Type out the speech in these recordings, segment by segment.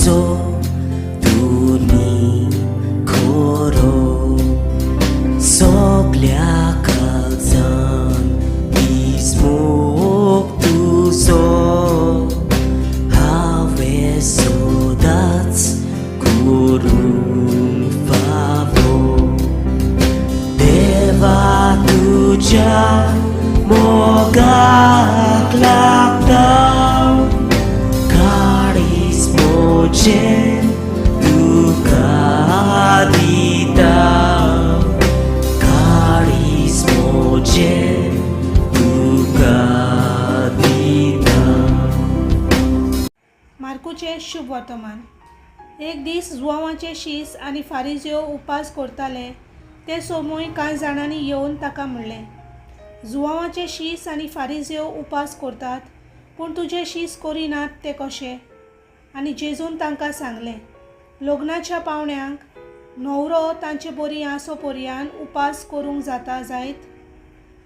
So तुमी खरो सगल्या काळजान मोग तुजो हांवें सदांच करूंक फावो. देवा तुज्या मोगाक लागता काळीज म्हजें तुका दिता, काळीज म्हजें तुका दिता. मार्कूचें शुभ वर्तमान. एक दीस जुवांवाचे शीस आनी फारिज्यो उपास करताले ते सोमूय कांय जाणांनी येवन ताका म्हणलें, जुवांवाचे शीस आनी फारिज्यो उपास करतात, पूण तुजे शीस करिनात ते कशे? आनी जेजून तांकां सांगलें, लग्नाच्या पावण्यांक न्हवरो तांचे बरी आसो पर्यान उपास करूंक जाता जायत?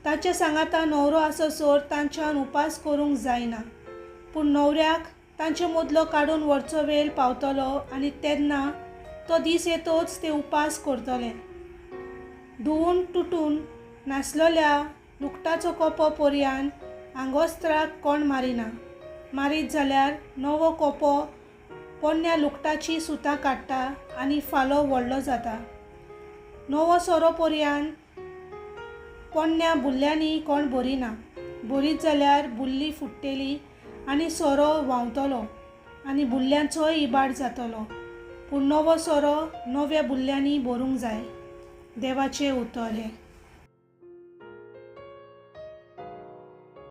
ताचे सांगाता न्हवरो आसोसर तांच्यान उपास करूंक जायना. पूण न्हवऱ्याक तांचे मदलो काडून व्हरचो वेळ पावतलो आनी तेन्ना तो दीस येतोच ते उपास करतले. धुवून तुटून नासलेल्या लुगटाचो कोपो पर्यान आंगोस्त्राक कोण मारिना. मारीत जाल्यार नवो कोपो पोन्न्या लुगटाचीं सुतां काडटा आनी फालो व्हडलो जाता. नवो सोरो पर्यान पोन्न्या बुल्ल्यांनी कोण भरिना. भरीत जाल्यार बुल्ली फुट्टली आनी सोरो व्हांवतलो आनी बुल्ल्यांचोय इबाड जातलो. पूण नवो सोरो नव्या बुल्ल्यांनी भरूंक जाय. देवाचें उतर हें.